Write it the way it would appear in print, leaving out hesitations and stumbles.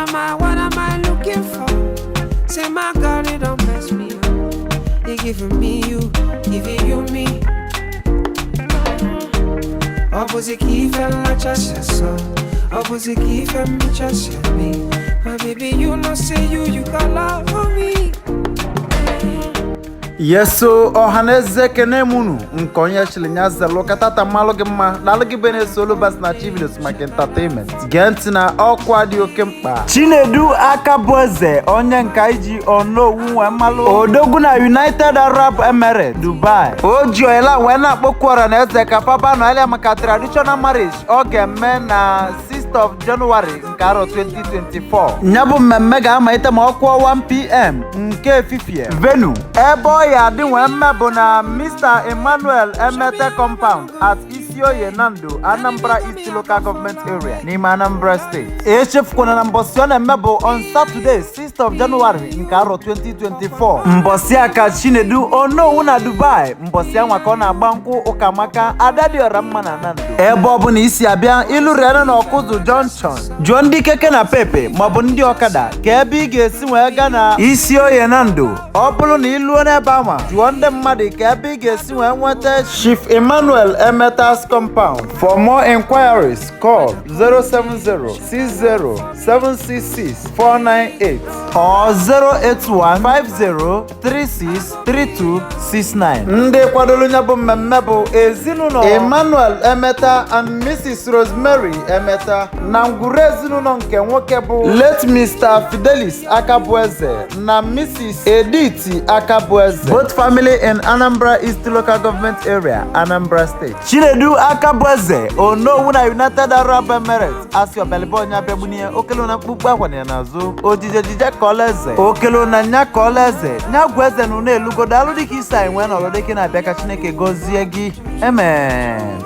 What am I looking for? Say my God, it don't mess me up. He giving me you, giving you me. Ọ bụzi ka ife nlachasị asọ, ọ bụzi ka ife mmechasị eme. My baby, you know say you got love for me. Yes o, ọha na eze, ekene m unu. Nke onye chịrị ya zelụ katata mmalụ gị mma n'alụ gị be na-eso Olubas na Chividos maka entertainment. Gee ntị na ọkwa dị oke mkpa. Chinedu Akabueze, onye nka iji Onowu wee mmalụ odogwu na United Arab Emirates, Dubai, o ji oila wee na-akpọku ọra na eze ka papa nọọlịa maka traditional marriage ọ ga-eme na 6th of January nke arọ 2024. Ya bụ mmemme ga-amalite ma ọ kụọ 1 p.m. nke efifie. Venue ebe ọ ya adị wee mme bụ na Mr. Emmanuel Emete Compound at Isioye, Nando, Anambra East Local Government Area n'ime Anambra State. Echefukwana na mbọsị ọ na-eme bụ on Saturday, 6th of January nke arọ 2024. Mbọsị a ka Chinedu Onowu na Dubai, mbọsị anwa ka ọ na-agba nkwụ Ụkamaka Adadịọra mma na Nando. Ebe ọ bụla isi abịa, ịlụrịana na Ọkụzụ Junction, jụọ ndị keke na pepe maọbụ ndị ọkada ka ebe ị ga-esi wee gaa na Isioye Nando. Ọ bụrụ na ị luo n'ebe anwa, jụọ ndị mmadụ ka ebe ị ga-esi wee nweta Chief Emmanuel Emetas Compound. For more inquiries, call 070-60-766-498 or 081-50-36-3269. Ndị kwadoro ya bụ mmemme bụ ezinụlọ Emmanuel Emeta and Mrs. Rosemary Emeta, na ngwuru ezinụlọ nke nwoke bụ late Mr. Fidelis Akabueze na Mrs. Edith Akabueze, both family in Anambra East Local Government Area, Anambra State. Chinedu Akabueze Onowu na United Arab Emirates asị ọbịalịba onye abịagbunye okelu na mkpukpu akwana ya n'azụ ojije jije kọla eze okelu na nya kọla eze nya gwa eze na unu elugo. Daalụ dịka isi anyị nwee n'ọlụ dịka ị na-abịa. Ka Chineke gọzie gị. Amen.